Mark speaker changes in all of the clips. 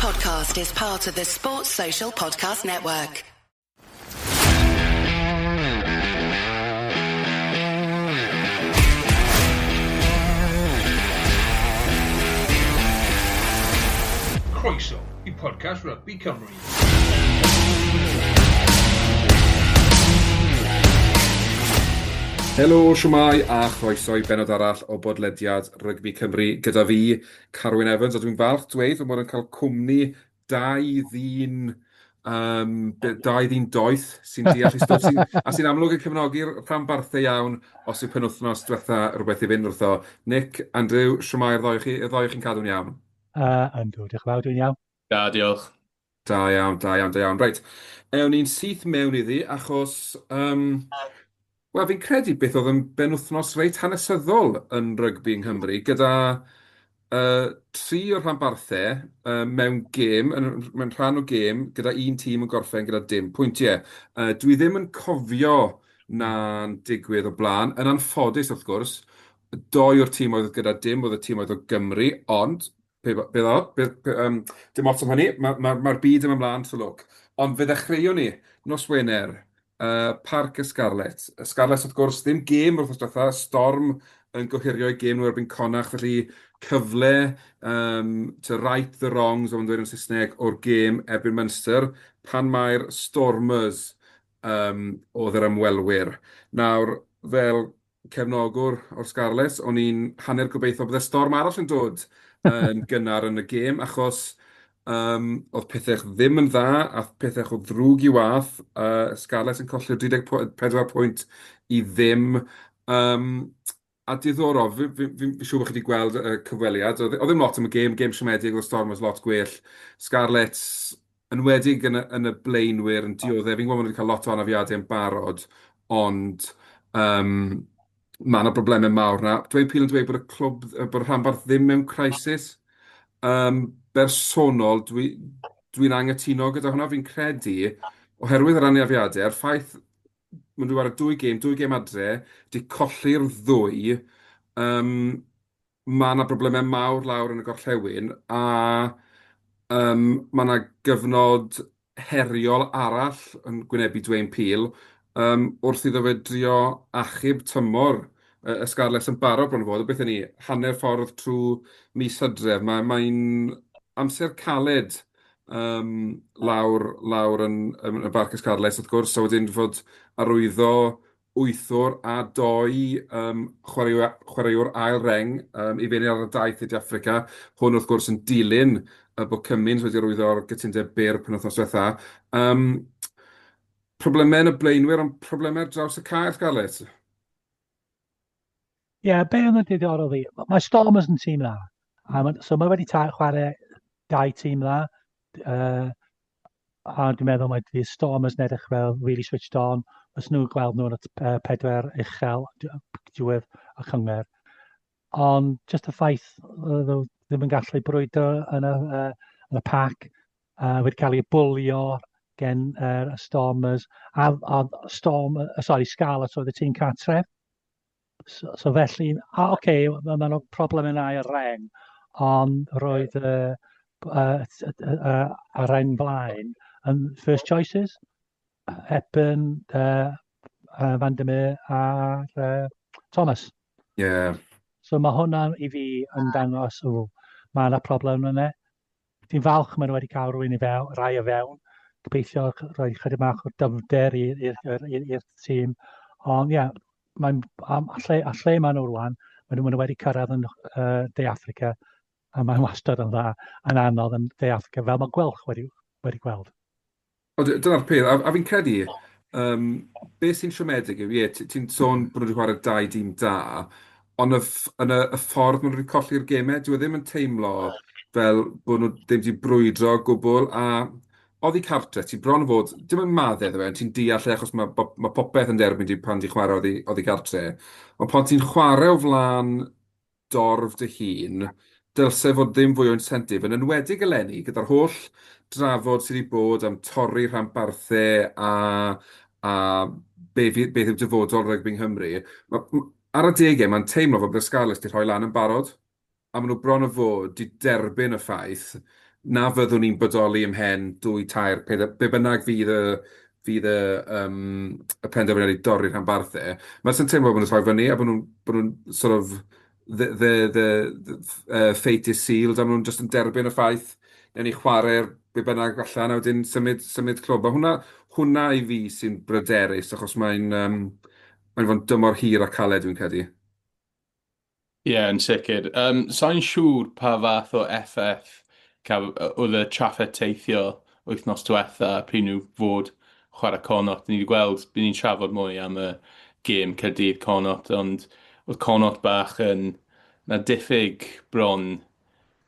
Speaker 1: podcast is part of the Sports Social Podcast Network.
Speaker 2: Croeso i podcast Rugby Cymru.
Speaker 3: Helo, shwmae a chroeso i bennod arall o bodlediad Rygbi Cymru gyda fi, Carwyn Evans, a dwi'n falch dweud fy mod yn cael cwmni dau ddyn, um, dau ddyn doeth sy'n deall ei stwff, sy, a sy'n amlwg yn cefnogi'r rhanbarthau iawn os yw penwythnos diwetha rhywbeth i fynd wrtho. Nick, Andrew, shwmae'r ddou chi, y ddou chi'n cadw'n iawn?
Speaker 4: Uh, yndw, diolch yn fawr, dwi'n iawn.
Speaker 5: Da, diolch.
Speaker 3: Da iawn, da iawn, da iawn. Reit, ewn ni'n syth mewn iddi, achos, um, wel, fi'n credu beth oedd yn benwythnos reit hanesyddol yn rygbi yng Nghymru, gyda uh, tri o'r rhanbarthau uh, mewn gêm, yn, mewn rhan o gêm, gyda un tîm yn gorffen gyda dim pwyntiau. Uh, dwi ddim yn cofio na'n digwydd o blaen. Yn anffodus, wrth gwrs, doi o'r tîm oedd gyda dim oedd y tîm oedd o Gymru, ond Be be ddo? Be, be, um, dim ots am hynny, mae'r ma, ma, ma byd yn ymlaen, so look. Ond fe ddechreuwn ni nos Wener, uh, Parc y Scarlets. Y Scarlets, wrth gwrs, ddim gêm wrth diwetha, Storm yn gohirio i gêm nhw erbyn Connacht, felly cyfle um, to right the wrongs, o'n dweud yn Saesneg, o'r gêm erbyn Munster, pan mae'r Stormers um, oedd yr ymwelwyr. Nawr, fel cefnogwr o'r Scarlets, o'n i'n hanner gobeithio bydde storm arall yn dod yn gynnar yn y gêm, achos um, oedd pethau ddim yn dda, a pethau o ddrwg i wath. Uh, Scarlets yn colli'r 34 pwynt i ddim. Um, a diddorol, fi'n fi, fi, fi siŵr bod chi wedi gweld y cyfweliad, oedd ddim lot am y gêm, gêm siomedig, oedd Stormers lot gwell. Scarlets, yn wedig yn y, yn y blaenwyr yn dioddef. Fi'n gwybod bod nhw wedi cael lot o anafiadau yn barod, ond um, mae yna broblemau mawr na. Dwayne Peel yn dweud bod y clwb, bod y rhanbarth ddim mewn crisis. Um, bersonol, dwi'n dwi, anghytuno gyda hwnna. Fi'n credu, oherwydd yr anafiadau, a'r ffaith maen nhw ar y dwy gêm, dwy gêm adre, di colli'r ddwy, um, mae 'na broblemau mawr lawr yn y gorllewin a yym mae 'na gyfnod heriol arall yn gwynebu Dwayne Peel yym wrth iddo fe drio achub tymor y y Scarlets yn barod bron o fod, beth 'y ni, hanner ffordd trwy mis Hydref. Mae mae'n amser caled yym lawr lawr yn yn y Barc y Scarlets wrth gwrs, a wedyn fod arwyddo wythwr a doi um, chwaraewr, chwaraewr ail reng um, i fynd ar y daith i De Affrica. Hwn wrth gwrs yn dilyn y bod Cummins wedi arwyddo'r gytundeb byr penwythnos diwetha. Um, problemau yn y blaenwyr, ond problemau ar draws y cae, Scarlett.
Speaker 4: Ie, yeah, be oedd yn diddorol fi, mae Stormers yn tîm dda. A ma, so mae wedi chwarae dau tîm dda. Uh, a dwi'n meddwl mae the Stormers yn edrych fel really switched on. Os nhw'n gweld nhw yn y pedwar uchel diwedd y cyngor. Ond just y ffaith nhw ddim yn gallu brwydro yn y, uh, yn y pac, uh, wedi cael ei bwlio gen uh, y Stormers, a, a Storm, uh, sorry, Scarlets oedd y tîm cartref. So, so felly, a oce, okay, mae ma nhw problem yn ail reng, ond roedd y, y, y, y, y reng blaen yn first choices. Hepburn, uh, uh, Van der Meer a uh, Thomas.
Speaker 3: Yeah.
Speaker 4: So mae hwnna i fi yn dangos, o, mae yna problem yna. Fi'n falch maen nhw wedi cael rhywun i fewn, rai o fewn. Gobeithio rhoi chydig bach o dyfnder i'r tîm. Ond ie, yeah, mae'n, a, lle, a lle maen nhw rwan, maen nhw, maen nhw wedi cyrraedd yn uh, De Affrica, a mae'n wastad yn dda, yn anodd yn De Affrica, fel mae Gwelch wedi, wedi gweld.
Speaker 3: O, dyna'r peth, a, a fi'n credu, um, beth sy'n siomedig yw, ie, ti'n sôn bod nhw wedi chwarae dau dîm da, ond y, yn y, y ffordd maen nhw wedi colli'r gemau, dyw e ddim yn teimlo fel bod nhw ddim wedi brwydro o gwbl, a oddi cartre, ti bron o fod, dim yn maddau iddo fe, ti'n deall e, achos mae, mae popeth yn derbyn di pan ti'n chwarae oddi, oddi cartre, ond pan ti'n chwarae o flaen dorf dy hun, dylse fod ddim fwy o insentif, yn enwedig eleni, gyda'r holl drafod sydd wedi bod am torri rhanbarthau a, a be fydd, beth yw dyfodol rygbi yng Nghymru. Ma, ar adegau, mae'n teimlo fel bod y Scarlets wedi rhoi lan yn barod, a maen nhw bron o fod wedi derbyn y ffaith na fyddwn ni'n bodoli ymhen dwy, tair, pedair, be bynnag fydd y fydd y yym y penderfyniad i dorri'r rhanbarthau, mae jyst yn teimlo bod nhw'n troi fyny a bod nhw'n bod nhw'n sort of the the the the fate is sealed a maen nhw'n jyst yn derbyn y ffaith wnawn ni chwarae'r be bynnag allan a wedyn symud symud clwb. A hwnna hwnna i fi sy'n bryderus achos mae'n yym mae'n fod yn dymor hir a caled dwi'n credu.
Speaker 5: Ie, yn sicr. Yym, sa i'n siŵr pa fath o effaith caf- oedd y trafferth teithio wythnos diwetha pryd nhw fod chwarae Connacht. Ni wedi gweld, by' ni'n trafod mwy am y gêm Caerdydd Connacht, ond oedd Connacht bach yn... 'na diffyg bron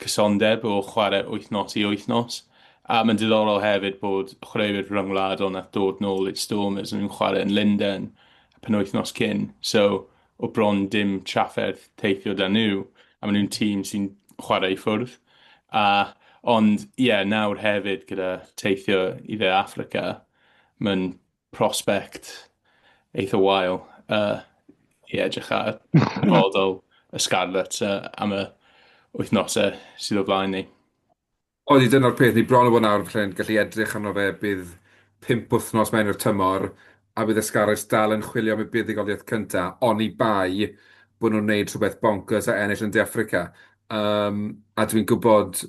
Speaker 5: cysondeb o chwarae wythnos i wythnos. A mae'n diddorol hefyd bod chwaraewyr rhyngwladol wnaeth dod nôl i'r Stormers yn nhw'n chwarae yn Lundain y penwythnos cyn. So o bron dim trafferth teithio 'da nhw, a maen nhw'n tîm sy'n chwarae i ffwrdd. A ond ie, nawr hefyd gyda teithio i Dde Affrica, mae'n prospect eitha wael uh, i edrych ar dyfodol y Scarlets uh, am y wythnosau sydd o flaen ni.
Speaker 3: Odi, dyna'r peth, ni bron o fod nawr felly'n gallu edrych arno fe, bydd 5 wythnos mewn i'r tymor a bydd y Scarlets dal yn chwilio am y buddugoliaeth cyntaf, oni bai bod nhw'n gwneud rhywbeth bonkers a ennill yn De Affrica. Um, a dwi'n gwybod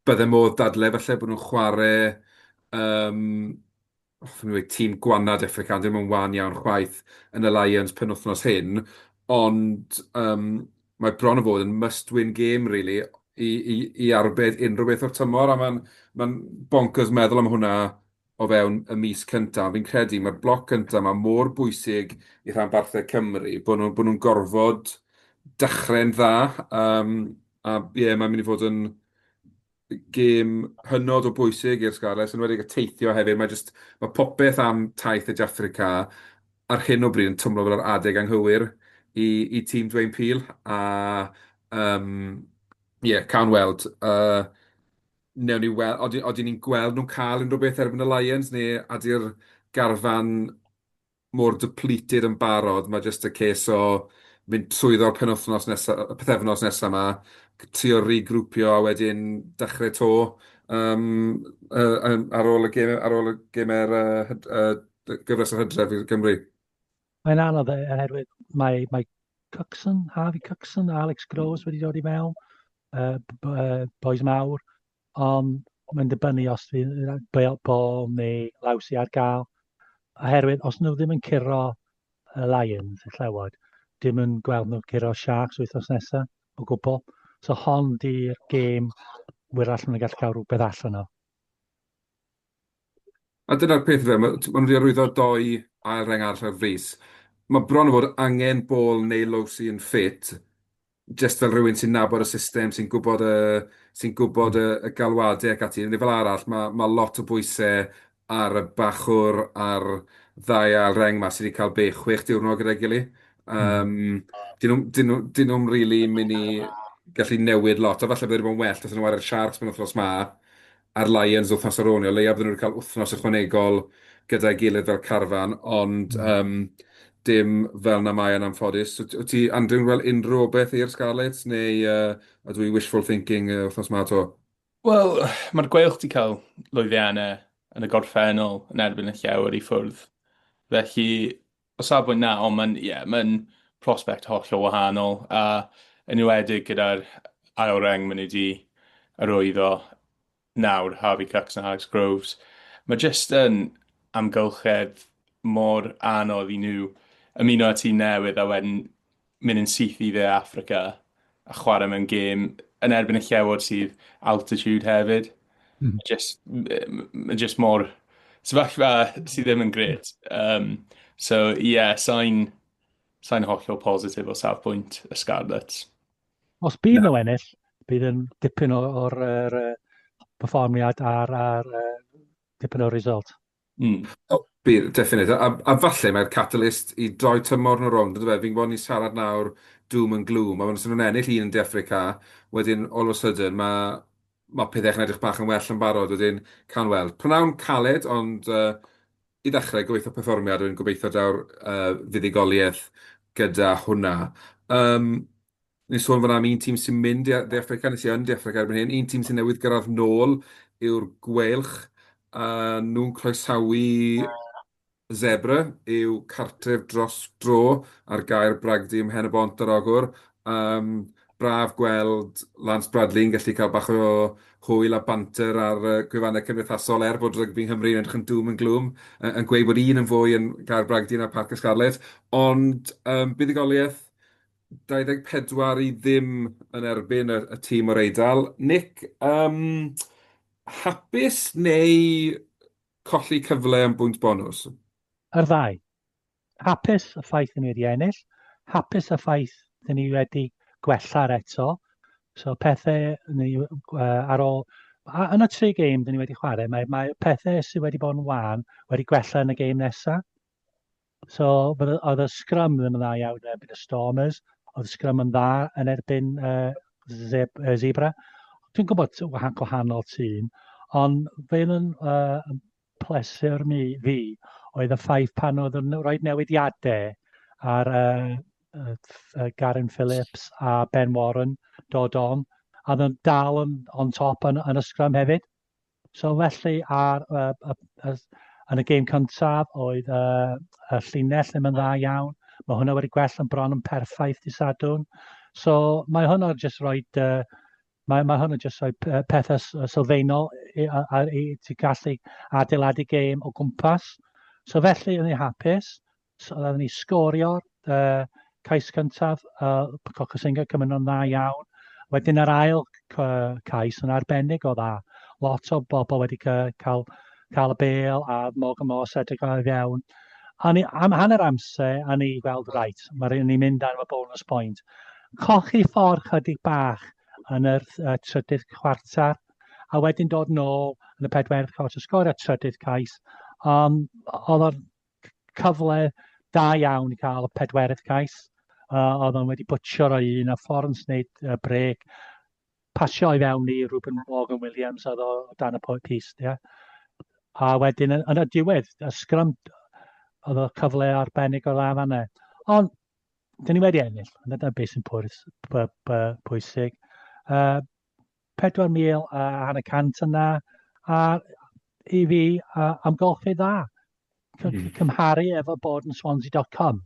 Speaker 3: bydde modd dadle falle bod nhw'n chwarae um, hoffwn i weud tîm gwanna De Affrica, ond dim yn wan iawn chwaith yn y Lions penwythnos hyn, ond um, mae bron o fod yn must-win game, really, i, i, i arbed unrhyw beth o'r tymor, a mae'n ma bonkers meddwl am hwnna o fewn y mis cyntaf. Fi'n credu mae'r bloc cyntaf 'ma mor bwysig i rhanbarthau Cymru bod nhw bod nhw'n gorfod dechrau'n dda. Um, a ie, yeah, mae'n mynd i fod yn gêm hynod o bwysig i'r Scarlets, yn enwedig y teithio hefyd. Mae jyst, mae popeth am taith y De Affrica ar hyn o bryd yn twmlo fel yr adeg anghywir i, i tîm Dwayne Peel. A um, ie, cawn weld. Uh, newn ni weld, odi, odi ni'n gweld nhw'n cael unrhyw beth erbyn y Lions, neu ydy'r garfan mor depleted yn barod, mae jyst y case o mynd trwyddo'r penwythnos nesa, y pythefnos nesa 'ma, trio regrwpio a wedyn dechrau 'to um, uh, ar ôl y gêm, ar ôl y gemau'r uh, uh, gyfres o hydref i'r Gymru.
Speaker 4: Mae'n anodd oherwydd mae, mae Cookson, Harvey Cookson a Alex Groves wedi dod i mewn, uh, boys mawr, ond mae'n dibynnu os fydd Ball neu Lawsi ar gael. Oherwydd os nhw ddim yn curo y Lions, y Llewod, dim yn gweld nhw'n curo Sharks wythnos nesaf o gwbl. So hon di'r gêm wyrach maen nhw'n gallu cael rhywbeth allan o.
Speaker 3: A dyna'r peth fe, maen nhw wedi arwyddo doi ail reng arall ar frys. Mae bron o fod angen Ball neu Lowsey yn ffit jyst fel rhywun sy'n nabod y system, sy'n gwybod y sy'n gwybod y y galwadau ac ati. Neu fel arall, mae ma' lot o bwysau ar y bachwr a'r ddau ail reng 'ma sydd wedi cael be, 6 diwrnod gyda'i gilydd. Um, dyn nhw, dyn nhw, dyn nhw'm rili mynd i gallu newid lot, a falle bydde wedi bod yn well tasen nhw ar y Sharks penwythnos 'ma a'r Lions wythnos ar ôl 'ny, o leia bydden nhw wedi cael wythnos ychwanegol gyda'i gilydd fel carfan, ond um, dim fel 'na mae yn anffodus. Wyt wyt ti, Andrew, yn gweld unrhyw obaith i'r Scarlets, neu uh, ydw i wishful thinking uh, wythnos 'ma 'to?
Speaker 5: Wel, mae'r Gweilch 'di cael lwyddiannau yn y gorffennol yn erbyn y Llew ar ei ffwrdd. Felly, o safbwynt 'na, ond mae'n, ie, mae'n prospect hollol wahanol, a yn enwedig gyda'r ail reng maen nhw wedi arwyddo nawr, Harvey Cookson a Alex Groves. Mae jyst yn amgylchedd mor anodd i nhw ymuno â tîm newydd a wedyn mynd yn syth i Dde Affrica a chwarae mewn gêm yn erbyn y Llewod sydd altitude hefyd. Mm. Just, mae just mor sefyllfa sydd ddim yn grêt. Um, so ie, yeah, sa'n sa hollol positif o safbwynt y Scarlets.
Speaker 4: Os bydd nhw ennill, bydd yn dipyn o'r or, uh, perfformiad a'r, ar, uh, dipyn o'r result.
Speaker 3: Mm. Oh, bydd, definite. A, a falle mae'r catalyst i droi tymor nhw rownd, yndyfe? Fi'n gwybod ni'n siarad nawr doom and gloom, a os nhw'n ennill un yn De Affrica, wedyn all of a sudden mae mae pethau yn edrych bach yn well yn barod, wedyn cawn weld. Prynawn caled, ond uh, i ddechrau, gobeithio perfformiad, wedyn gobeithio daw'r uh, fuddugoliaeth gyda hwnna. Um, Ni'n sôn fan'na am un tîm sy'n mynd i De Affrica, neu sy yn De Affrica erbyn hyn. Un tîm sy'n newydd gyrraedd nôl yw'r Gweilch, a nhw'n croesawu Zebre i'w cartref dros dro ar gae'r Bragdy ym Mhen-y-bont ar Ogwr. Yym, braf gweld Lance Bradley yn gallu cael bach o hwyl a banter ar y gwefannau cymdeithasol, er bod rygbi yng Nghymru yn edrych yn doom and gloom, yn gweud bod un yn fwy yn Gaer Bragdy na Parc y Scarlets. Ond yym, buddugoliaeth 24 i ddim yn erbyn y y tîm o'r Eidal. Nick, yym, hapus neu colli cyfle am bwynt bonws?
Speaker 4: Yr ddau. Hapus y ffaith ni wedi ennill, hapus y ffaith dyn ni wedi gwella'r eto. So pethau ni ar ôl... A, yn y tri gêm dyn ni wedi chwarae, mae, mae pethau sydd wedi bod yn wan wedi gwella yn y gêm nesaf. So oedd y scrum ddim yn dda iawn yn erbyn y Stormers, oedd y scrum yn dda yn erbyn Zeb, Zebra. Dwi'n gwybod gwahanol tîm, ond fe yn uh, pleser mi fi oedd y ffaith pan oedd yn rhoi newidiadau ar uh, uh, Garen Phillips a Ben Warren dod on, a oedd yn dal yn, on top yn, yn y scrum hefyd. So felly ar, uh, uh, uh, yn y gêm cyntaf oedd uh, y llinell ddim yn dda iawn. Mae hwnna wedi gwella yn bron yn perffaith di Sadwrn. So mae hwnna jyst rhoi uh, mae, mae hwnna jyst rhoi pethau sylfaenol i, i, i, i gallu adeiladu gêm o gwmpas. So felly o'n i hapus. So, oedden ni sgorio'r uh, cais cyntaf, uh, Cocosinga cymryd nhw'n dda iawn. Wedyn yr ail cais yn arbennig o dda. Lot o bobl wedi cael, cael y bel a Morgan Morse edrych ar fewn. A ni, am hanner amser, a ni gweld, right, mae ni'n mynd ar y bonus point. Cochi ffordd chydig bach yn yr uh, trydydd chwarter, a wedyn dod nôl yn y pedwerydd chwarter, sgorio trydydd cais. Um, oedd o'r cyfle da iawn i cael y pedwerydd cais. Uh, oedd o'n wedi bwtio roi un a Florence wneud uh, breg. Pasio i fewn i Ruben Morgan Williams oedd o dan y pist, yeah. A wedyn yn, yn y diwedd, y sgrym, oedd o cyfle arbennig o dda fanna. Ond, dyn ni wedi ennill, ond dyna beth sy'n pwysig. Uh, 4,000 a hanner cant yna, a i fi, uh, amgylchu dda. Cymharu efo bod yn Swansea.com.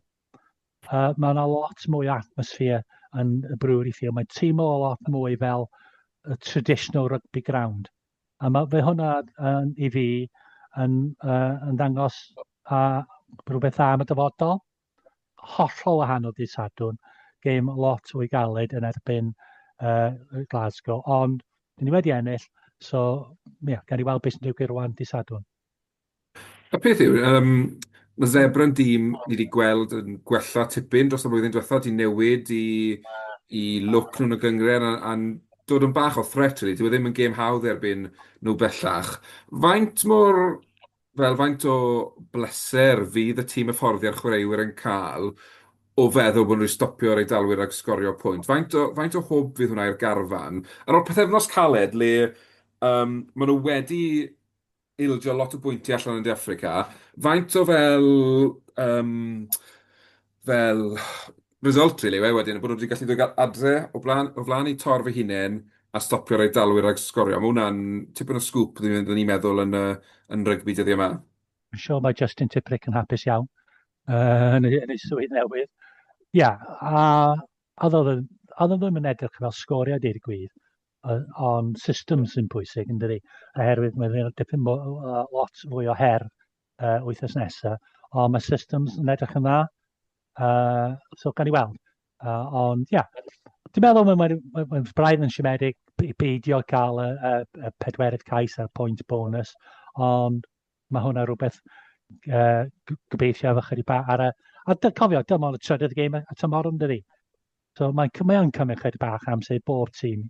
Speaker 4: Uh, mae yna lot mwy o atmosphere yn y Brewery Field. Mae'n teimlo a lot mwy fel y traditional rugby ground. A mae fe hwnna yn, i fi yn, uh, yn dangos uh, rhywbeth dda am y dyfodol. Hollol wahanol dydd Sadwrn. Gêm lot fwy galed yn erbyn uh, Glasgow. Ond, dyn ni wedi ennill, so yeah, gan i weld beth sy'n digwydd rwan dydd Sadwrn.
Speaker 3: Y peth yw, yym, ma' Zebra'n dîm ni 'di gweld yn gwella tipyn dros y flwyddyn diwetha, 'di newid i i look nhw yn y gynghrair a a'n dod yn bach o threat rili. Dyw e ddim yn gêm hawdd erbyn nhw bellach. Faint mor, fel faint o bleser fydd y tîm hyfforddi a'r chwaraewyr yn cael o feddwl bod nhw wedi stopio'r Eidalwyr rhag sgorio pwynt? Faint o faint o hwb fydd hwnna i'r garfan? Ar ôl pythefnos caled le yym maen nhw wedi ildio lot o bwyntiau allan yn De Affrica. Faint o fel, um, fel result really yw e wedyn, bod nhw wedi gallu dod adre o blaen, o flaen eu torf eu hunain a stopio'r Eidalwyr rhag sgorio. Mae hwnna'n tipyn o sgŵp, dyn ni'n meddwl, yn, yn rygbi dyddiau yma.
Speaker 4: Dwi'n siŵr mae Justin Tipuric yn hapus iawn uh, yn, ei, yn ei swydd newydd. Ia, yeah, a oedd oedd ddim yn edrych fel sgorio, deud y gwir. Ond system sy'n pwysig, yn dydi? Oherwydd mae'n dipyn mo, lot fwy o her uh, wythnos nesaf. Ond mae systems yn edrych yn dda. Uh, so gan i weld. Uh, ond ia, yeah. dwi'n meddwl mae'n mae, mae, mae braidd yn siomedig i beidio cael y, y, y pedwerydd cais a'r pwynt bonus, ond mae hwnna rhywbeth uh, gobeithio efo chydig bach ar y... A cofio, dim ond y trydydd gêm y tymor yn dydi? So mae'n mae o'n cymryd chydig bach amser i bob tîm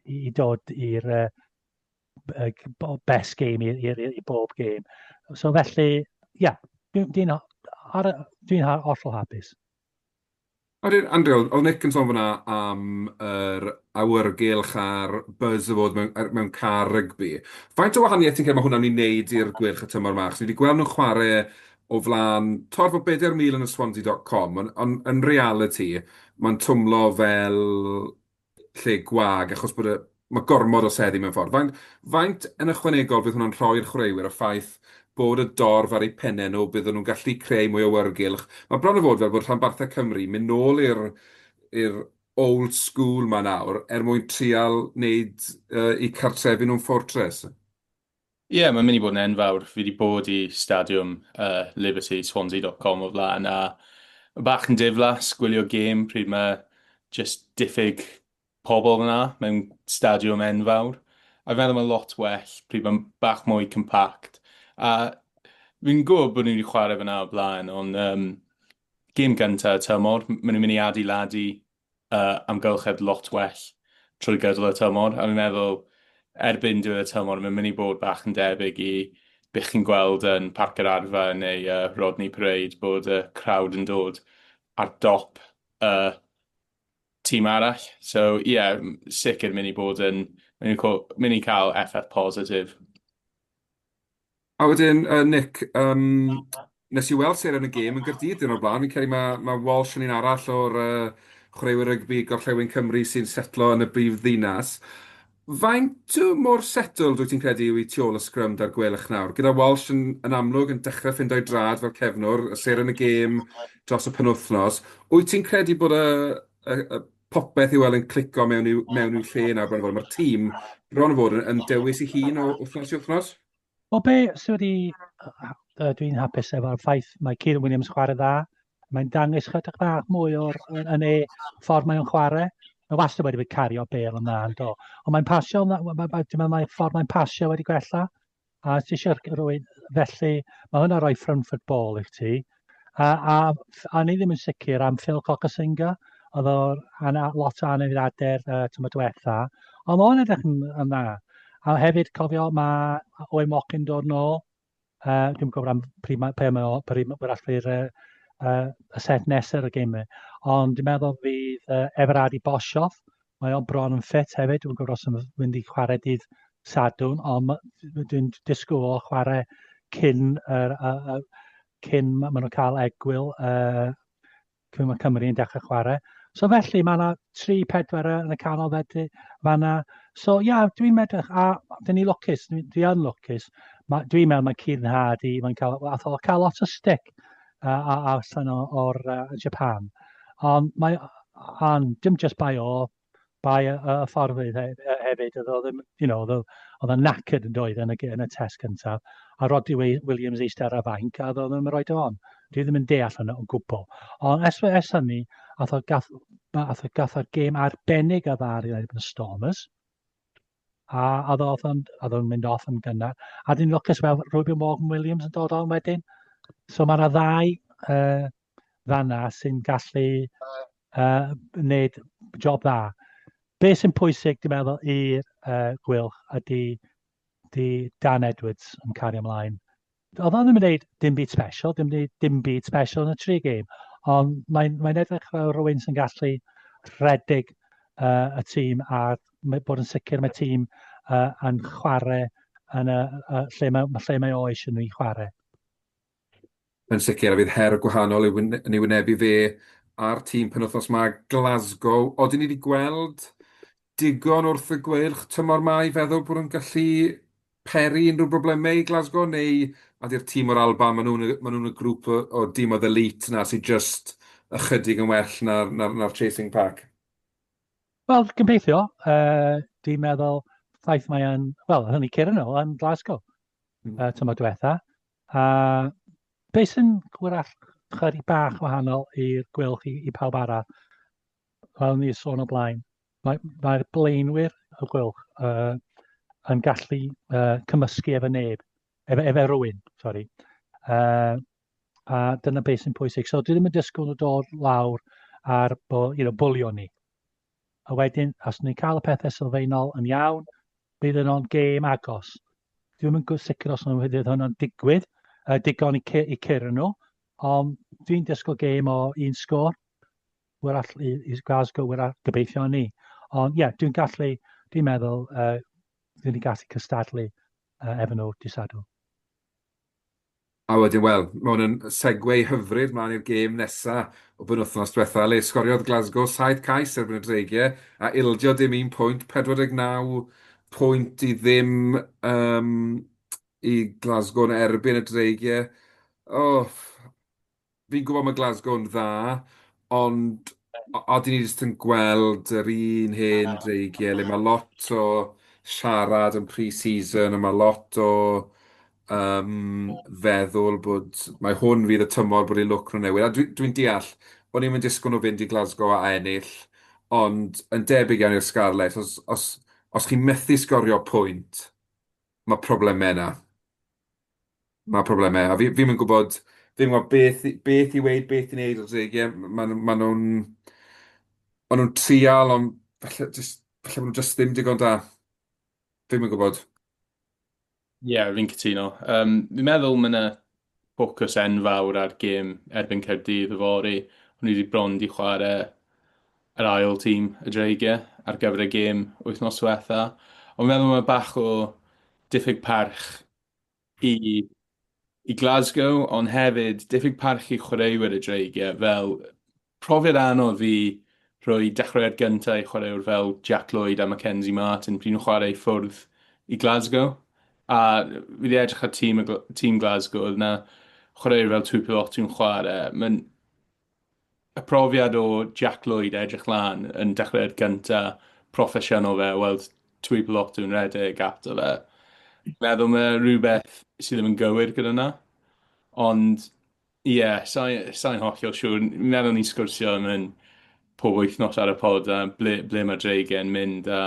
Speaker 4: i, i dod i'r uh, best game i, i, i, i bob game. So felly, ia, yeah, dwi'n dwi, dwi hollol hapus.
Speaker 3: A wedyn, Andrew, oedd Nick yn sôn fan'na am yr awyrgylch a'r buzz o fod mewn, mewn car rygbi. Faint o wahaniaeth ti'n credu mae hwnna'n ei wneud i'r Gweilch y tymor 'ma? Achos ni wedi gweld nhw'n chwarae o flaen torf o 4,000 yn y Swansea dot com, ond on, yn realiti, mae'n twmlo fel lle gwag achos bod y, mae gormod o seddi mewn ffordd. Faint, faint yn ychwanegol fydd hwnna'n rhoi'r chwaraewyr y ffaith bod y dorf ar eu pennau nhw, bydden nhw'n gallu creu mwy o awyrgylch. Mae bron o fod fel bod rhanbarthau Cymru mynd nôl i'r i'r old school 'ma nawr er mwyn trial wneud uh, eu cartrefi nhw'n fortress.
Speaker 5: Ie, yeah, mae'n mynd i bod yn enfawr. Fi wedi bod i stadiwm uh, Liberty, Swansea.com o flaen, a bach yn diflas gwylio gêm pryd mae just diffyg pobl yna mewn stadiwm enfawr. A fi'n meddwl mae'n lot well pryd mae'n bach mwy compact. A fi'n gwybod bod ni wedi chwarae fyna o blaen, ond um, gêm gyntaf y tymor, maen nhw'n mynd i adeiladu uh, amgylchedd lot well trwy gydol y tymor. A fi'n meddwl, erbyn diwedd y tymor, mae'n mynd i bod bach yn debyg i beth chi'n gweld yn Parc yr Arfa neu uh, Rodney Parade, bod y crowd yn dod ar dop y uh, tîm arall. So, ie, yeah, sicr mynd i bod yn, mynd i cael effaith positif.
Speaker 3: A wedyn, uh, Nick, um, nes i weld seren y gêm yn Gyrdydd dyn o'r blaen. Fi'n credu mae, mae Walsh yn un arall o'r uh, chwaraewyr rygbi Gorllewin Cymru sy'n setlo yn y brif ddinas. Faint mor settled wyt ti'n credu yw i tu ôl y sgrym da'r Gweilch nawr? Gyda Walsh yn, yn amlwg yn dechrau ffindo'i drad fel cefnwr, y seren y gêm dros y penwythnos, wyt ti'n credu bod y, y, y popeth i'w weld yn clico mewn i'w, mewn i'w lle nawr bron o fod? Mae'r tîm bron o fod yn, yn dewis ei hun o wythnos i wythnos?
Speaker 4: Wel, be sydd wedi... Dwi'n hapus efo'r ffaith mae Kieran Williams chwarae dda. Mae'n dangos chydig bach mwy o'r yn ei ffordd mae'n chwarae. Mae wastad wedi bod cario bel yn dda, yn do. Ond mae'n pasio, dwi'n meddwl mae ffordd mae'n pasio wedi gwella. A ti eisiau rhywun, felly mae hwnna'n rhoi front foot ball i chti. A, a, a ni ddim yn sicr am Phil Cocosinga, oedd o'r ana, lot o anafiadau'r uh, tymor diwetha. Ond mae'n edrych yn, yn dda. A hefyd, cofio, mae Owen Watkin dod nôl. Uh, dwi'n gwybod am pryd mae, pe mae o, pryd mae allu'r uh, uh, y set nesaf y gêm. Ond dwi'n meddwl fydd uh, Everardi Boshoff, mae o'n bron yn ffit hefyd. Dwi'n gwybod os yn mynd i chwarae dydd Sadwrn, ond dwi'n disgwyl o chwarae cyn, yr, uh, uh, cyn maen nhw'n cael egwyl uh, cyn mae Cymru yn dechrau chwarae. So felly mae yna 3-4 yn y canol felly fanna. So ia, yeah, dwi'n medrych, a dyn ni lwcus, dwi, dwi yn lwcus. Ma, dwi'n meddwl mae Kieran Hardy, mae'n cael, ath o cael lot o stick uh, a, allan o'r uh, Japan. Ond mae, ond dim just bai o, bai y, y ffordd hefyd, oedd o ddim, you know, oedd oedd o'n knackered yn doedd yn y, yn y test cyntaf, a Roddy Williams eistedd ar y fainc, a oedd o ddim yn rhoi on. Dwi ddim yn deall hwnna o gwbl. Ond ers, ers hynny, ath o gath, ath o gath o'r gêm arbennig a dda ar erbyn y Stormers, a oedd o'n, oedd o'n mynd off yn gynnar. A dyn lwcus weld Ruben Morgan Williams yn dod on wedyn. So mae yna ddau uh, fanna sy'n gallu uh, wneud job dda. Be sy'n pwysig, dwi'n meddwl, i'r uh, Gweilch ydy di Dan Edwards yn cario ymlaen. Oedd o ddim yn gwneud dim byd special, dim, dim byd special yn y tri gêm, ond mae'n mae edrych fel rhywun sy'n gallu rhedeg uh, y tîm a bod yn sicr mae tîm uh, yn chwarae yn y, uh, lle, mae, lle mae o eisiau nhw i chwarae.
Speaker 3: Yn sicr, a fydd her gwahanol yn ei wynebu fe a'r tîm penwythnos 'ma, Glasgow. Odyn ni wedi gweld digon wrth y Gweilch tymor 'ma i feddwl bod nhw'n gallu peri unrhyw broblemau i Glasgow, neu ydy'r tîm o'r Alban, maen nhw'n maen nhw'n y grŵp o, o dîm oedd elite 'na sydd jyst ychydig yn well na'r, na'r, na'r Chasing Pack?
Speaker 4: Wel, gobeithio. Uh, dwi'n meddwl ffaith mae yn, wel, hynny curo nhw yn Glasgow mm. uh, tymor diwetha. A be sy'n hwyrach chydig bach wahanol i'r Gweilch i, i pawb arall, fel ni sôn o blaen, mae'r mae blaenwyr y Gweilch uh, yn gallu uh, cymysgu efo neb, efo, efo rhywun, sori. Uh, a dyna beth sy'n pwysig. So dwi ddim yn disgwyl nhw dod lawr ar bo, you know, bwlio ni. A wedyn, os ni'n cael y pethau sylfaenol yn iawn, bydd yn o'n gêm agos. Dwi'm yn sicr os nhw'n fydd hwnna'n digwydd, uh, digon i, i curo nhw, ond dwi'n disgwyl gêm o un sgôr, wrach i, i Glasgow, wrach gobeithio ni. Ond ie, yeah, dwi'n gallu, dwi'n meddwl, uh, dwi'n gallu cystadlu uh, efo nhw dydd Sadwrn.
Speaker 3: A wedyn, wel, mae hwn yn segue hyfryd mlaen i'r gêm nesa o benwythnos diwetha, le sgoriodd Glasgow 7 cais erbyn y Dreigiau a ildio dim un pwynt, 49 pwynt i ddim um, i Glasgow yn erbyn y Dreigiau. Oh, Fi'n gwybod mae Glasgow yn dda, ond odyn ni jyst yn gweld yr un hen dreigiau le mae lot o siarad yn pre-season a mae lot o um, feddwl bod mae hwn fydd y tymor bod eu lwc nhw'n newid. A dwi'n dwi deall, o'n i'm yn disgwyl nhw fynd i Glasgow a ennill, ond yn debyg iawn i'r Scarlets, os, os, os chi'n methu sgorio pwynt, mae problemau yna. Mae problemau, a fi fi'm yn gwybod fi'm yn gwybod beth beth i weud, beth i wneud o'r dreigiau. Maen nhw maen nhw'n maen nhw'n trial, ond falle jyst falle bod nhw jyst ddim digon da. Fi'm yn gwybod.
Speaker 5: Ie, yeah, fi'n cytuno. Um, fi'n meddwl mae yna ffocws enfawr ar gêm erbyn Caerdydd yfory. O'n i wedi bron di chwarae yr ail tîm, y Dreigiau, ar gyfer y gêm wythnos diwetha. Ond fi'n meddwl mae bach o diffyg parch i i Glasgow, ond hefyd diffyg parch i chwaraewyr y Dreigiau, fel profiad anodd i rhoi dechreuad gyntaf i chwaraewr fel Jack Lloyd a Mackenzie Martin pryd nhw'n chwarae i ffwrdd i Glasgow. A fi wedi edrych ar tîm, tîm Glasgow, oedd yna chwaraewyr fel Tuipulotu'n chwarae. Mae'n y profiad o Jack Lloyd edrych lan yn dechreuad gynta proffesiynol fe, weld Tuipulotu'n rhedeg ato fe. Meddwl mae rhywbeth sydd ddim yn gywir gyda 'na. Ond ie, yeah, sa'n sa hollol siŵr. Meddwl ni'n sgwrsio am hyn pob wythnos ar y pod a ble, ble mae Dreigiau yn mynd a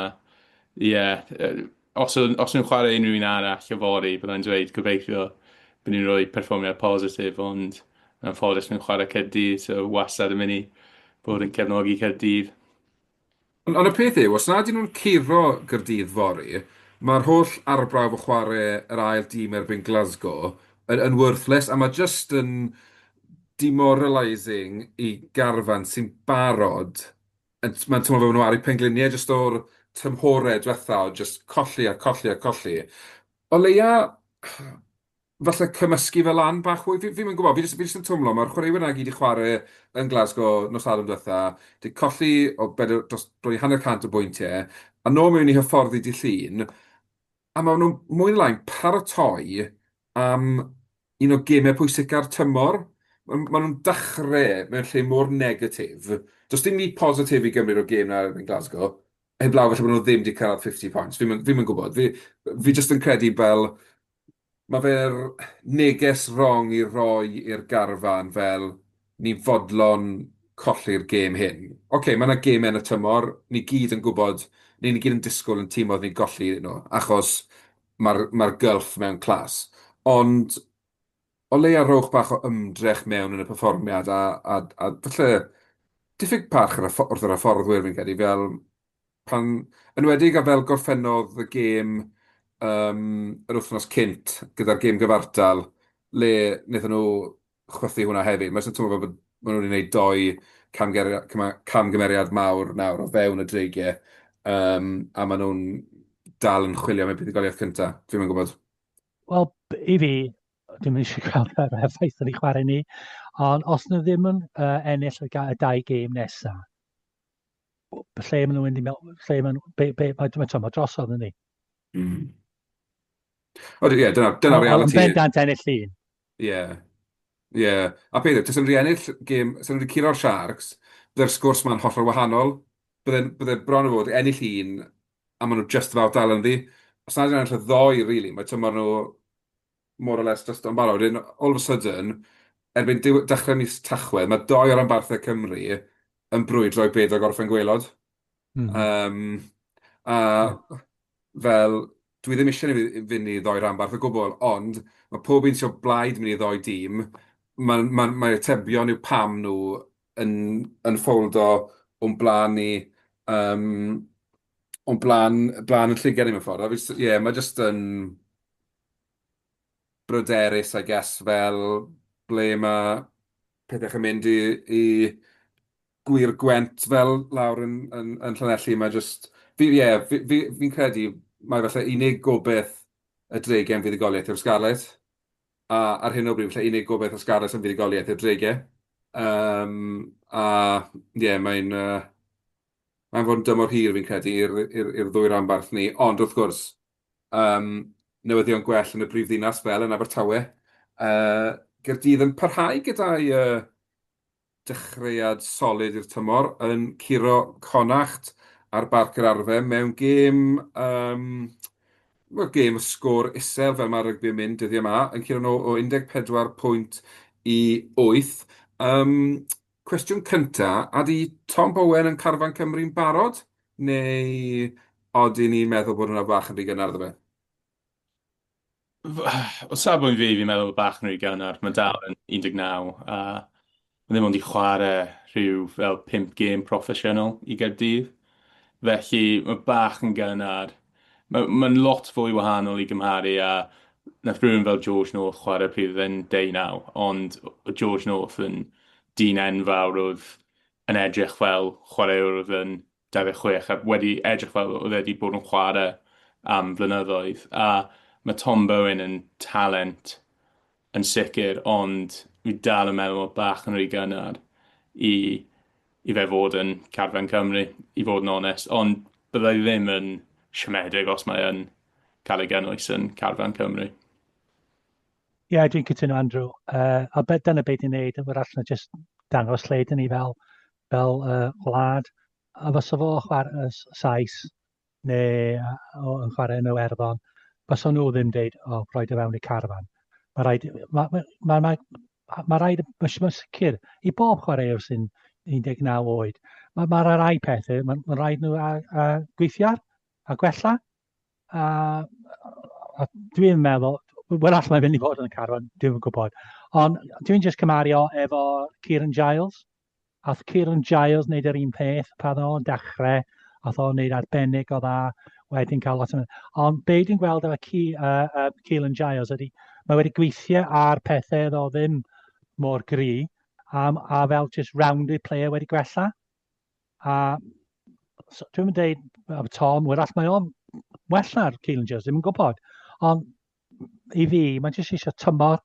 Speaker 5: ie, yeah, Os os nhw'n chwarae unrhyw un arall yfory, byddai'n dweud gobeithio bod ni'n rhoi perfformiad positif, ond yn anffodus nhw'n chwarae Caerdydd, so wastad yn mynd i bod yn cefnogi Caerdydd.
Speaker 3: Ond, ond y peth yw, os nad ydyn nhw'n curo Gaerdydd fory, mae'r holl arbrawf o chwarae yr ail dîm erbyn Glasgow yn, yn worthless, a mae jyst yn demoralising i garfan sy'n barod yn, mae'n teimlo fel bod nhw ar eu pengliniau jyst o'r tymhorau diwetha o jyst colli a colli a colli. O leia, falle cymysgu fe lan bach fwy. Fi, fi'm yn gwybod, fi jyst, fi jyst yn twmlo, mae'r chwaraewyr 'na gyd i chwarae yn Glasgow nos Sadwrn diwetha, 'di colli o bedwar, dros bron i hanner cant o bwyntiau, a nôl mewn i hyfforddi dydd Llun, a maen nhw mwy neu lai'n paratoi am un o gemau pwysica'r tymor. Maen nhw'n dechrau mewn lle mor negatif. Does dim byd positif i gymryd o'r gêm 'na erbyn Glasgow, heblaw falle bod nhw ddim 'di cyrraedd 50 points. Fi'm yn fi'm yn gwybod. Fi fi jyst yn credu fel mae fe'r neges wrong i roi i'r garfan fel ni'n fodlon colli'r gêm hyn. Ocê, mae 'na gemau yn y tymor, ni gyd yn gwybod, neu ni gyd yn disgwyl yn tîmoedd ni golli nhw, achos mae'r mae'r gylff mewn class. Ond o leia rhowch bach o ymdrech mewn yn y perfformiad a a a falle diffyg parch ar y ffo- wrth yr hyfforddwyr fi'n credu, fel pan... Yn enwedig a fel gorffennodd y gêm yym yr wythnos cynt gyda'r gêm gyfartal le wnaethon nhw chwythu hwnna hefyd. Mae jyst yn teimlo fel bod maen nhw wedi gwneud dou camgeriad, camgymeriad mawr nawr o fewn y Dreigiau um, a maen nhw'n dal yn chwilio am eu buddugoliaeth cyntaf. Dwi'm yn gwybod.
Speaker 4: Wel, i fi, dwi'n mynd eisiau gweld yr effaith yn ei chwarae ni, ond os nhw ddim yn uh, ennill y, y dau gêm nesaf, lle maen nhw'n mynd i mewn, lle maen nhw, be, be, mae, mae, mae drosodd yn ni.
Speaker 3: Mm. O, ie, dyna, dyna reality.
Speaker 4: Ond bendant ennill un.
Speaker 3: Ie. Ie. A peth yw, tasen nhw 'di ennill gêm... 'Sen nhw 'di curo'r Sharks, bydde'r sgwrs 'ma'n hollol wahanol. Bydde'n bydde bron a bod ennill un, a maen nhw just about dal ynddi. Os nad ydyn nhw'n ennill y ddou rili, mae tymor nhw more or less drosto yn barod. Wedyn, all of a sudden, erbyn diw- dechrau mis Tachwedd, mae dou o ranbarthau Cymru yn brwydro i beidio gorffen gwaelod. Mm. Um, a fel, dwi ddim eisiau ni fynd i ddoi ranbarth o gwbl, ond mae pob un sy'n o blaid mynd i ddoi dîm, mae ma, mae atebion yw pam nhw yn, yn ffoldo o'n blaen ni, um, o'n blaen, blaen yn llygad ni mewn ffordd. A fi, ie, mae jyst yn bryderus, I guess, fel ble mae pethau yn mynd i, i Gŵyr Gwent fel lawr yn yn yn Llanelli, mae jyst... Fi ie, fi fi fi'n credu mai falle unig gobaith y Dreigiau am fuddugoliaeth yw'r Scarlets. A ar hyn o bryd, falle unig gobaith y Scarlets am fuddugoliaeth yw'r Dreigiau. Yym, a ie, mae'n yy, mae'n fod yn dymor hir fi'n credu i'r i'r i'r ddwy ranbarth ni. Ond wrth gwrs, yym, newyddion gwell yn y brifddinas fel yn Abertawe. Yy, Gaerdydd yn parhau gyda'i yy, dechreuad solid i'r tymor, yn curo Connacht ar Barc yr Arfau mewn gêm, um, wel, gêm y sgôr isel fel mae rygbi yn mynd dyddiau yma, yn curo nhw o 14 pwynt i 8. Um, cwestiwn cynta, ydy Tom Bowen yn carfan Cymru'n barod? Neu odyn ni'n meddwl bod hwnna bach yn rhy gynnar iddo fe?
Speaker 5: O safbwynt fi, fi'n meddwl bach yn rhy gynnar. Mae dal yn 19 a mae ddim ond i chwarae rhyw fel 5 gêm proffesiynol i Gaerdydd. Felly mae bach yn gynnar. Mae'n ma lot fwy wahanol i gymharu â nath rhywun fel George North chwarae pryd oedd e'n 19, ond George North yn dyn enfawr oedd yn edrych fel chwaraewr oedd yn 26 a wedi edrych fel oedd e wedi bod yn chwarae am flynyddoedd. A mae Tom Bowen yn talent yn sicr, ond fi dal yn meddwl bod bach yn rhy gynnar i, i fe fod yn carfan Cymru, i fod yn onest. Ond byddai ddim yn siomedig os mae yn cael ei gynnwys yn carfan Cymru.
Speaker 4: Ie, yeah, dwi'n cytuno Andrew. Uh, a be, dyna beth i'n neud, yn allan jyst dangos lle dyn ni fel, fel uh, gwlad. A fysa fo chwarae Sais neu yn chwarae yn Iwerddon, fysa nhw ddim deud, o, oh, rhaid o fewn i carfan. Mae rhaid, mae, mae, mae, mae, mae rhaid, mae, mae sicr, i bob chwaraewr sy'n 19 oed, mae, mae rhai pethau, mae, mae rhaid nhw a, a gweithio ar, a gwella. A, a dwi'n meddwl, wrach mae'n mynd i fod yn y carfan, dwi'n gwybod. Ond dwi'n just cymario efo Kieran Giles. Ath Kieran Giles wneud yr un peth pan o'n dechrau, ath o'n wneud arbennig o dda, wedyn cael lot o... Ond be dwi'n gweld efo Ke, uh, uh, Kieran Giles ydy, mae wedi gweithio ar pethau oedd o ddim mor gry, um, a fel just rounded player wedi gwella. A so, dwi'n mynd deud, Tom, wrach mae o'n well na'r Kieran Giles, ddim yn gwybod. Ond i fi, mae'n jyst eisiau tymor,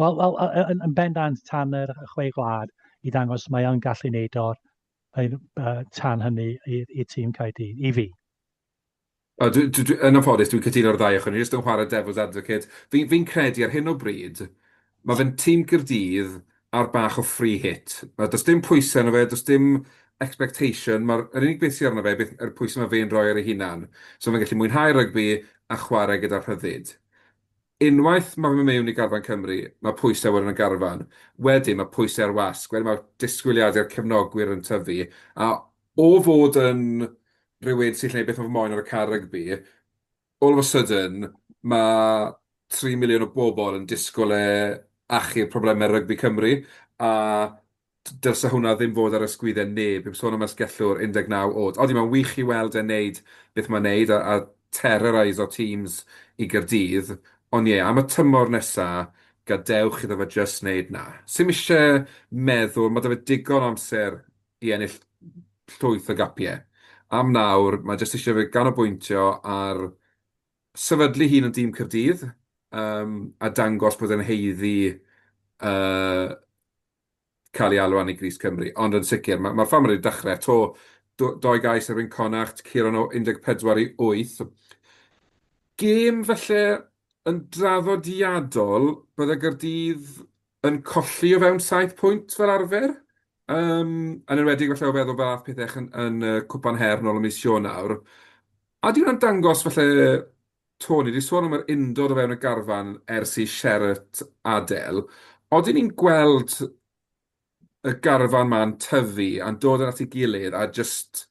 Speaker 4: wel, wel, yn, yn bendant tan yr chwe gwlad i ddangos mae o'n gallu neud o'r uh, tan hynny i tîm Caerdydd, i fi.
Speaker 3: O, dwi, dwi, dwi, yn anffodus, dwi'n cytuno'r ddau ochr. Ni jyst yn chwarae devil's advocate. Fi'n fi credu ar hyn o bryd, mae fe'n tîm Caerdydd ar bach o free hit. Mae, does dim pwysau arno fe, does dim expectation. Mae'r yr unig beth sydd arno fe, beth, yr pwysau mae fe'n rhoi ar ei hunan. So mae'n gallu mwynhau rygbi a chwarae gyda rhyddid. Unwaith mae fe'n mynd mewn i garfan Cymru, mae pwysau wedyn y garfan. Wedyn mae pwysau ar wasg, wedyn mae disgwyliadau'r cefnogwyr yn tyfu. A o fod yn rhywun sy'n gwneud beth mae fe moyn ar y car rygbi, all of a sudden mae 3 miliwn o bobl yn disgwyl e achub problemau rygbi Cymru, a dylse hwnna ddim fod ar ysgwyddau neb, heb sôn am asgellwr 19 oed. Odi, mae'n wych i weld e'n neud beth mae'n neud a, a terrorise-o teams i Gaerdydd, ond ie, am y tymor nesa, gadewch iddo fe jyst wneud 'na. Sim isie meddwl, ma' 'da fe digon o amser i ennill llwyth o gapiau. Am nawr, mae jyst eisiau fe ganolbwyntio ar sefydlu hun yn dîm Caerdydd um, a dangos bod e'n haeddu uh, cael ei alw an i Gris Cymru. Ond yn sicr, mae'r ma ffordd wedi dechrau, to, doi gais erbyn Connacht, curo nhw 14 i 8. Gêm felly yn draddodiadol, bydde Gaerdydd yn colli o fewn 7 pwynt fel arfer. Um, yn enwedig falle o feddwl fel ath pethau yn, yn uh, Cwpan Her nôl ym mis Ionawr. A di hwnna'n dangos falle, Tony, di sôn am yr undod o fewn y garfan ers i Sherratt adael. Odyn ni'n gweld y garfan ma'n tyfu a'n dod yn at ei gilydd a jyst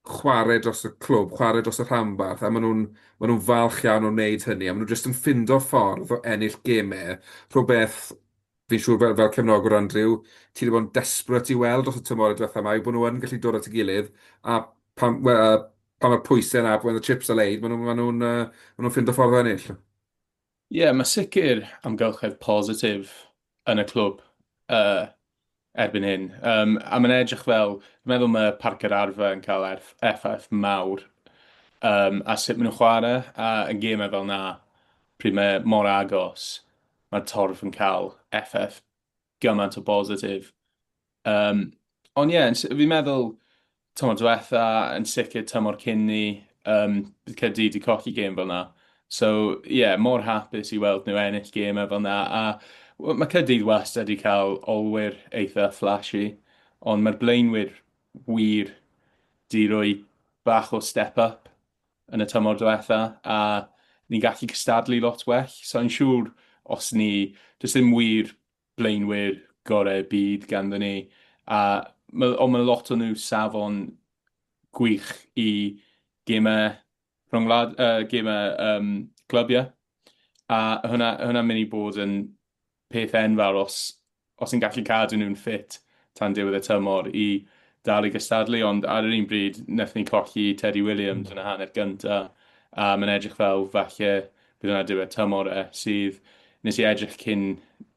Speaker 3: chwarae dros y clwb, chwarae dros y rhanbarth, a maen nhw'n maen nhw'n falch iawn o wneud hynny, a maen nhw jyst yn ffindo ffordd o ennill gemau, rhywbeth fi'n siŵr fel, fel cefnogwr Andrew, ti wedi bod yn desperate i weld dros y tymor y diwetha yma, yw bod nhw yn gallu dod at ei gilydd, a pan, well, pan mae'r pwysau yna, when the chips are laid, maen nhw'n maen nhw'n uh, maen nhw'n ffindo ffordd o ennill.
Speaker 5: Ie, yeah, mae sicr amgylchedd positif yn y clwb uh, erbyn hyn. Um, a mae'n edrych fel, dwi'n meddwl mae Parc yr Arfer yn cael effaith mawr um, a sut maen nhw'n chwarae, a yn gemau fel na, pryd mae mor agos, mae'r torf yn cael effaith gymaint o bositif. Um, ond ie, yeah, fi'n meddwl tymor diwetha, yn sicr tymor cyn ni, um, bydd Caerdydd wedi colli gêm fel 'na. So ie, yeah, mor hapus i weld nhw ennill gêmau fel 'na. A mae Caerdydd wastad wedi cael olwyr eitha flashy, ond mae'r blaenwyr wir 'di rhoi bach o step up yn y tymor diwetha, a ni'n gallu cystadlu lot well. So i'n siŵr os ni... Does dim wir blaenwyr gorau'r byd ganddo ni, a ma'... ond ma' lot o nhw safon gwych i gemau rhyngwlad-, yy gemau yym clybiau, a hwnna hwnna'n mynd i bod yn peth enfawr os os ni'n gallu cadw nhw'n ffit tan diwedd y tymor i dal i gystadlu. Ond ar yr un bryd, wnaethon ni colli Teddy Williams yn y hanner gynta, a mae'n edrych fel falle bydd hwnna diwedd tymor e, sydd... Wnes i edrych cyn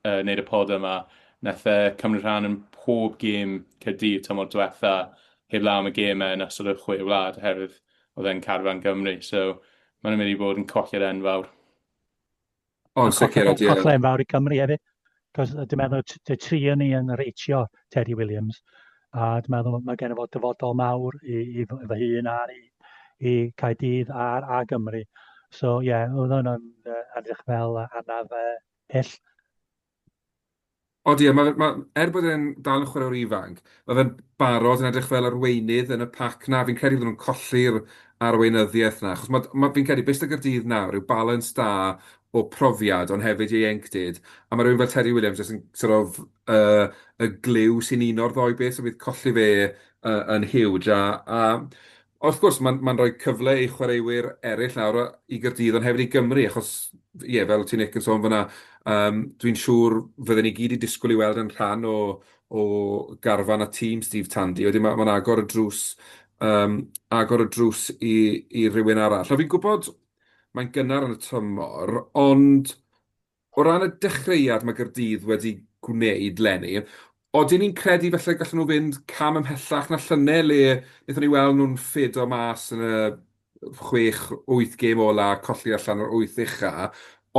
Speaker 5: yy wneud y pod yma, wnaeth e cymryd rhan yn pob gêm Caerdydd tymor diwetha, heblaw am y gemau yn ystod y Chwe Wlad, oherwydd oedd e'n carfan Gymru. So mae'n mynd i fod yn colled enfawr.
Speaker 3: O, yn sicr,
Speaker 4: ydy. Colled enfawr i Cymru hefyd. Cos dwi'n meddwl y tri yn ni yn reitio Teddy Williams. A dwi'n meddwl mae gen i fod dyfodol mawr i, i fy hun a'r i, i Caerdydd a'r a Gymru. So ie, yeah, oedd hwnna'n uh, edrych fel anaf uh, hyll.
Speaker 3: Odi, a ma' ma'... er bod e'n dal yn chwaraewr ifanc, ma' fe'n barod yn edrych fel arweinydd yn y pac 'na. Fi'n credu bydden nhw'n colli'r arweinyddiaeth 'na, achos ma' ma'... fi'n credu be sy 'da Gaerdydd nawr yw balans da o profiad, ond hefyd ieuenctid, a ma' rywun fel Teddy Williams jyst yn sort of yy y gliw sy'n uno'r ddou beth, so bydd colli fe yy yn huge, a a Wrth gwrs, mae'n mae'n rhoi cyfle i chwaraewyr eraill nawr i Gaerdydd, ond hefyd i Gymru, achos ie, fel ti Nick yn sôn fan'na, yym dwi'n siŵr fydden ni gyd 'di disgwyl i weld yn rhan o o garfan a tîm Steve Tandy. Wedyn ma' mae'n agor y drws yym agor y drws i i rywun arall. A fi'n gwybod mae'n gynnar yn y tymor, ond O ran y dechreuad mae Gaerdydd wedi gwneud 'leni, odyn ni'n credu falle gallen nhw fynd cam ymhellach na llynedd le wnaethon ni weld nhw'n ffedo mas yn y chwech, wyth gêm ola, colli allan o'r wyth ucha.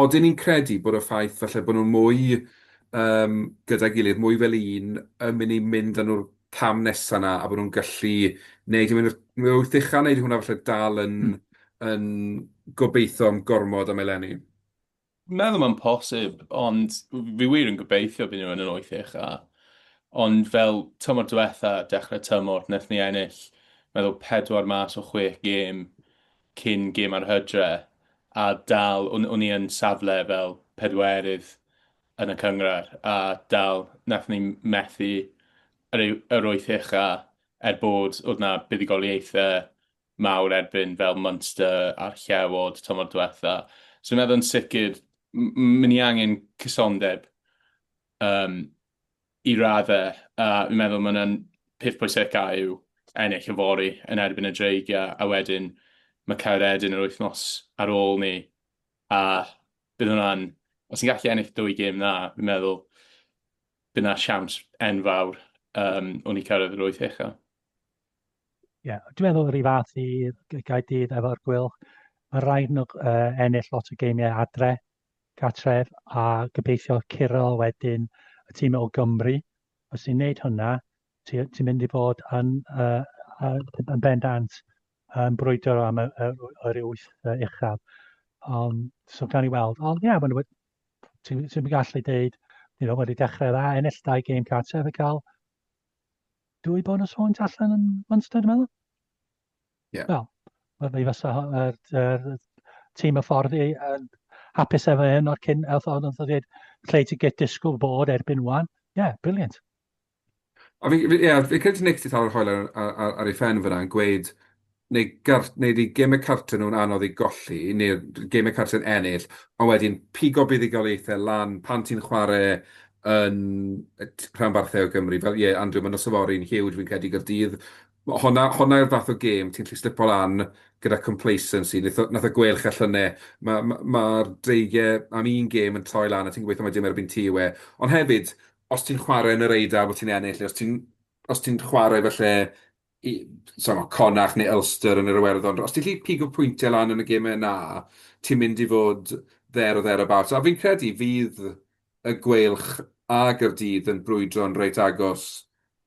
Speaker 3: Odyn ni'n credu bod y ffaith falle bod nhw'n mwy yym gyda'i gilydd, mwy fel un, yn mynd i mynd â nhw'r cam nesa 'na a bod nhw'n gallu wneud i mynd i'r wyth ucha, neu ydy hwnna falle dal yn yn gobeithio am gormod am eleni?
Speaker 5: Meddwl mae'n posib, ond fi wir yn gobeithio bydd nhw yn yr wyth ucha. Ond fel tymor diwetha, dechrau tymor, wnaethon ni ennill, meddwl, pedwar mas o chwech gêm cyn gêm ar Hydre, a dal, o'n o'n i yn safle fel pedwerydd yn y cynghrair, a dal wnaethon ni methu yr yr wyth ucha, er bod oedd 'na buddugoliaethau mawr erbyn fel Munster a'r Llewod tymor diwetha. So fi'n meddwl yn sicr m- ni angen cysondeb um, i raddau, a fi'n meddwl mae hwnna'n peth pwysica yw ennill yfory yn erbyn y Dreigiau, a wedyn mae Caeredin yr wythnos ar ôl ni, a bydd hwnna'n, os ti'n gallu ennill dwy gêm na, fi'n meddwl bydd 'na siawns enfawr um, o'n i cyrraedd yr wyth ucha.
Speaker 4: Ie, yeah, dwi'n meddwl yr un fath i Gaerdydd efo'r Gweilch. Mae rhaid nhw uh, ennill lot o geimiau adre, gartref, a gobeithio curo wedyn y tîm o Gymru. Os ti'n neud hwnna, ti'n ti mynd i fod yn, uh, uh, yn bendant yn brwydro am y, y, yr wyth uh, uchaf. Um, so gawn ni weld. Ond ie, yeah, ti'n ti gallu deud, you know, wedi dechrau dda, ennill dau gêm cartref a cael dwy bonus point allan yn Munster, dwi'n meddwl.
Speaker 3: Ie.
Speaker 4: Wel, mi fysa yr, yr tîm y ffordd i yn hapus efo hyn o'r cyn, oedd o'n dweud lle ti'n get disgwyl bod erbyn wan. Ie, yeah, brilliant.
Speaker 3: A fi, fi, yeah, fi credu Nick 'di taro'r hoel ar, ar, ar, ar ei phen fyna yn gweud neu, gar, neu di gemau cartre nhw'n anodd i golli, neu'r gemau cartre'n ennill, ond wedyn pigo buddugoliaethau lan pan ti'n chwarae yn rhanbarthau o Gymru. Fel, ie, Andrew, mae nos yfory'n huge, fi'n credu, i Gaerdydd. Honna, honna yw'r fath o gêm ti'n gallu slipo lan gyda complacency. Wnaeth o, wnaeth y Gweilch a llynedd. Mae'r ma, ma Dreigiau am un gêm yn troi lan a ti'n gobeithio mai dim erbyn ti yw e. Ond hefyd, os ti'n chwarae yn yr Eidal bod ti'n ennill, neu os ti'n os ti'n chwarae falle i, so, Connacht neu Ulster yn yr Iwerddon, os ti'n gallu pigo pwyntiau lan yn y gemau yna, ti'n mynd i fod there or thereabouts. A fi'n credu fydd... y Gweilch a Gaerdydd yn brwydro'n reit agos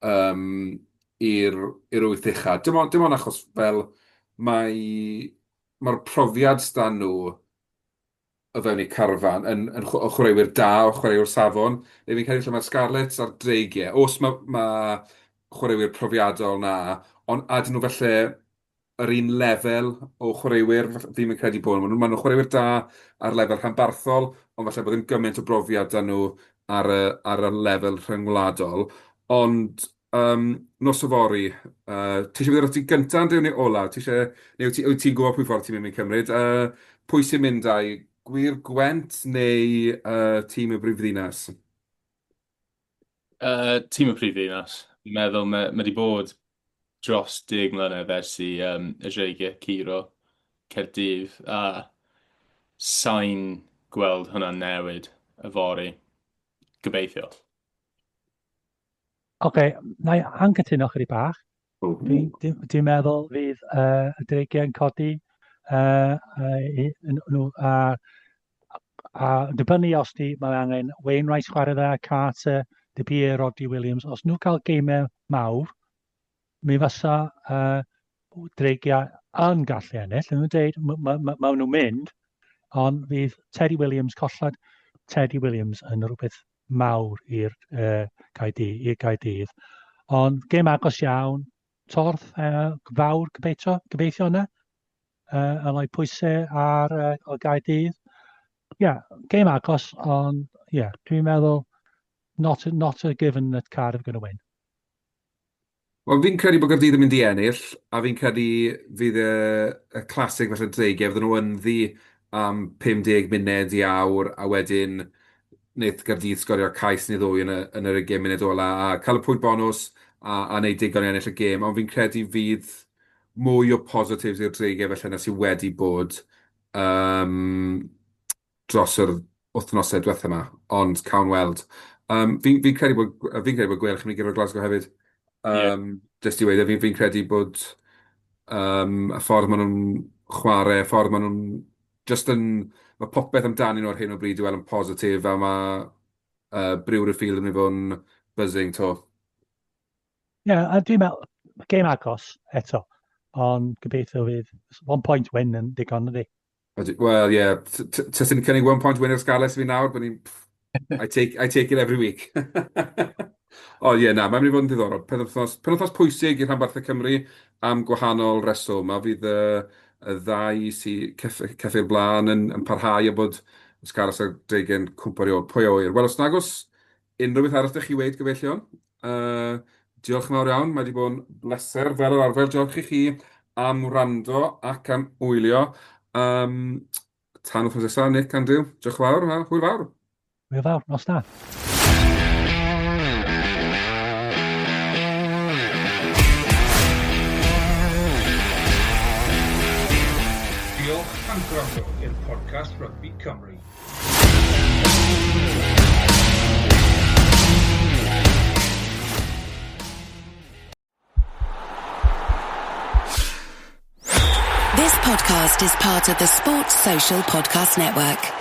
Speaker 3: um, i'r i'r wyth ucha. Dim ond, dim ond achos fel mae mae'r profiad s'da nhw o fewn eu carfan yn, yn o chwaraewyr da, o chwaraewyr safon. Neu fi'n credu lle mae'r Scarlets a'r Dreigiau, os mae, mae chwaraewyr profiadol na, ond a dyn nhw falle yr un lefel o chwaraewyr, fi'm yn credu bod nhw. Maen nhw'n chwaraewyr da ar lefel rhanbarthol, ond falle bod ddim gymaint o brofiad 'da nhw ar y, ar y lefel rhyngwladol. Ond um, nos yfory, ti eisiau mynd ar ti gyntaf, Andrew, neu ola? Ti eisiau, neu wyt ti, wyt ti'n gwybod pwy ffordd ti'n mynd i cymryd? Pwy sy'n mynd â'i Gwir Gwent neu tîm y brifddinas?
Speaker 5: Tîm y prifddinas. Fi'n meddwl mae mae 'di bod dros 10 mlynedd ers i yym y Dreigiau curo Caerdydd a sa i'n gweld hwnna'n newid yfory. Gobeithio.
Speaker 4: Oce, na i anghytuno chydig bach. Dwi'n dwi, dwi meddwl fydd y Dreigiau yn codi nhw a, a dibynnu os di, mae angen Wainwright chwarae dda, Carter, De Beer, Rodri Williams, os nhw cael geimau mawr, mi fysa Dreigiau yn gallu ennill. Yn nhw'n dweud, mae ma, ma, ma nhw'n mynd, ond fydd Teddy Williams, colled Teddy Williams yn rhywbeth mawr i'r uh, Gaerdydd, i'r Gaerdydd. Ond gêm agos iawn, torth fawr gobeithio, gobeithio yna, yn rhoi pwysau ar o Gaerdydd. Ie, yeah, gêm agos, ond ie, yeah, dwi'n meddwl not, not a given that Cardiff are going to win.
Speaker 3: Wel, fi'n credu bod Gaerdydd yn mynd i ennill, a fi'n credu fydd y y classic falle Dreigiau, fydden nhw ynddi am 50 munud i awr, a wedyn wneith Gaerdydd sgorio cais neu ddwy yn y yn yr ugain munud ola, a cael y pwynt bonws a a wneud digon i ennill y gêm. Ond fi'n credu fydd mwy o positives i'r Dreigiau falle na sydd wedi bod yym dros yr wythnosau diwetha 'ma, ond cawn weld. Um, fi'n fi credu bod, fi'n credu bod Gweilch yn mynd i gyrraedd Glasgow hefyd. Um, yeah. Just i weud, fi'n fi credu bod um, y ffordd maen nhw'n chwarae, y ffordd maen nhw'n just yn... Mae popeth amdanyn nhw ar hyn o bryd i weld yn positif, a mae Brewery Field yn mynd i fod yn buzzing to.
Speaker 4: Ie, yeah, a dwi'n meddwl, gêm agos eto, ond gobeithio fydd one point win yn digon ydy.
Speaker 3: Wel, ie. Tase ti'n cynnig one point win i'r Scarlets i fi nawr, bydd ni'n... I take, I take it every week. O ie, na, mae'n mynd i fod yn ddiddorol. Penwythnos, penwythnos pwysig i rhanbarthau Cymru am gwahanol reswm, a fydd y, y ddau sy ceff, ceffi'r blaen yn, yn parhau a bod y Scarlets a'r Dreigiau'n cwmpo ar ôl. Pwy a ŵyr? Wel, os nag oes unrhyw beth arall ydych chi weud, gyfeillion, Diolch yn fawr iawn, mae wedi bod yn bleser fel yr arfer. Diolch i chi am wrando ac am wylio. Um, tan wythnos nesaf, Nick, Andrew, diolch yn fawr, a hwyl fawr.
Speaker 4: Hwyl fawr, nos da.
Speaker 2: Diolch am gwrando i'r podcast Rygbi Cymru.
Speaker 1: This podcast is part of the Sports Social Podcast Network.